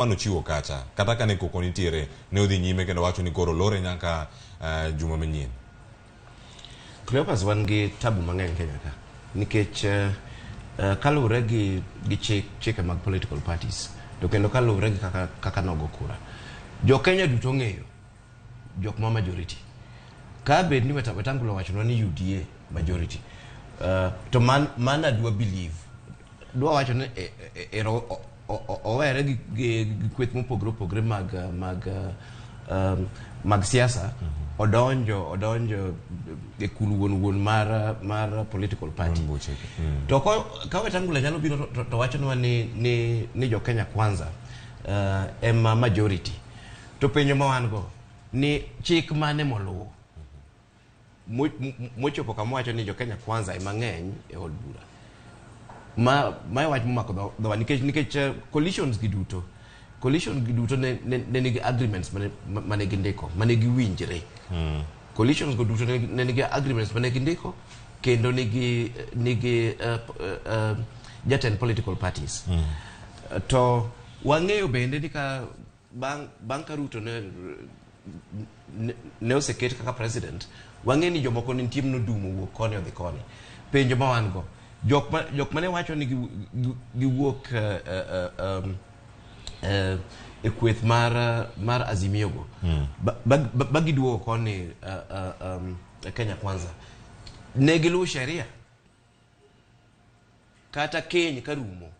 Manochiwo kacha kata kane koko nitiere ne odhi nyime kendo wacho ni koro lore nyaka juma manyien. Cleopas, wan gi tabu mang'eny Kenya ka nikech kaluwore gi chik, chike mag political parties, to kendo kaluwore gi kaka nogo kura, jo Kenya duto ong'eyo jok ma majority. Ka bed ni Wetangula owachonwa ni UDA majority, to mana dwa believe, dwa wacho ni ero owere gi kweth mopogore opogore mag siasa, odonjo e kul wuon mar political party. Buche. To ka Wetangula nyalo biro to wachonwa ni jo Kenya Kwanza ema majority, to penjo ma wan go ni chik mane moluwo mochopo kama wacho ni jo Kenya Kwanza ema ng'eny e od bura? Ma wach momako dhowa nikech coalitions gi duto, coalition gi duto ne nigi agreements mane gindiko, mane giwinjre. Coalitions go duto ne nigi agreements mane gindiko kendo nigi jatend political parties. To wang'eyo bende ni ka bang' ka Ruto ne oseket kaka president, wang'e ni jomoko ne nitie nodumo wuok koni odhi koni. Penjo ma wan go, jok mane wacho ni giwuok e kweth mar Azimio go ba giduogo koni Kenya Kwanza, ne giluwo sheria kata keny karumo.